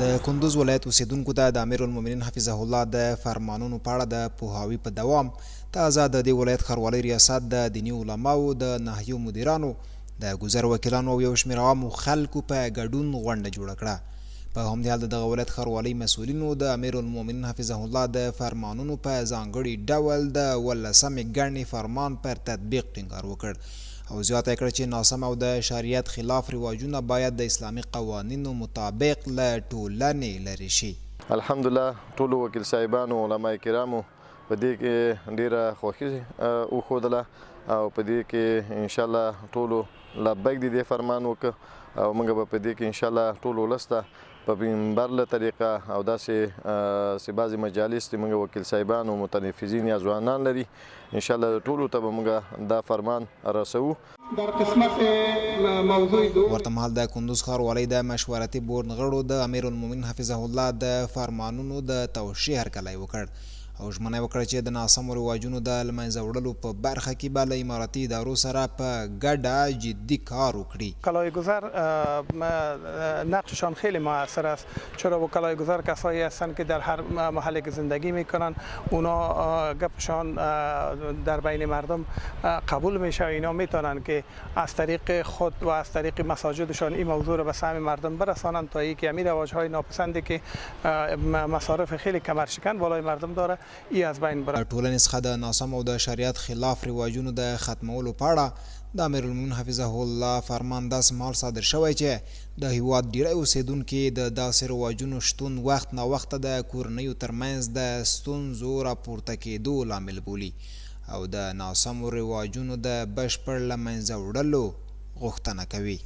د کندوز ولایت اوسېدونکو ته د امیرالمؤمنین حفظه الله د فرمانونو په اړه د پوهاوي په دوام تازه د دې ولایت ښاروالۍ ریاست د دیني علماوو، د ناحیو مدیرانو، د ګذر وکیلانو او یو شمېر عامو خلکو په ګډون غونډه جوړه کړه. په همدې حال د دغه ولایت ښاروالۍ مسؤلینو د امیرالمؤمنین حفظه الله د فرمانونو په ځانګړي ډول د اوولسمې ګڼې فرمان پر تطبیق ټینګار وکړ او زیاته یې کړه چې ناسم او د شریعت خلاف رواجونه باید د اسلامي قوانینو مطابق له ټولنې لرې شي. الحمدالله ټولو وکیل صاحبانو، علماء کرامو په دې کې ډیره خوښي وښودله او په دې کې ان شاء الله ټولو لبیک د دې فرمان وکړ او موږ به په دې کې ان شاء الله ټول ولس ته په منبر له طریقه او داسې چې بعضې مجالس چې موږ وکیل صاحبان او متنفذین یا ځوانان لري ان شاء الله ټولو ته به موږ دا فرمان رسوو. در قسمت موضوع دوم. ورته مهال د کندوز ښاروالۍ د مشورتي بورډ غړو د امیرالمومنین حفظه الله د فرمانونو د توشیح هرکلی وکړ او ژمنه یې وکړه چې د ناسمو رواجونو د لمنځه وړلو په برخه کې به له امارتي ادارو سره په ګډه جدي کار وکړي. وکلای گذر نقششان خیلی موثر است چرا وکلای گذر کسایی هستند که در هر محلی که زندگی میکنن اونا گپشان در بین مردم قبول میشه اینا میتونن که از طریق خود و از طریق مساجدشان این موضوع را به سهم مردم برسانند تا اینکه همین رواج های ناپسندی که مصارف خیلی کمرشکن بالای مردم داره ای از بین بره. له ټولنې څخه د ناسمو او د شریعت خلاف رواجونو د ختمولو په اړه د امیرالمومنین حفظه الله فرمان داسې مهال صادر شوی چې د هیواد ډیری اوسیدونکي د داسې رواجونو شتون وخت ناوخته د کورنیو ترمنځ د ستونزو راپورته کیدو لامل بولي او د ناسمو رواجونو د بشپړ له منځه وړلو غوښتنه کوي.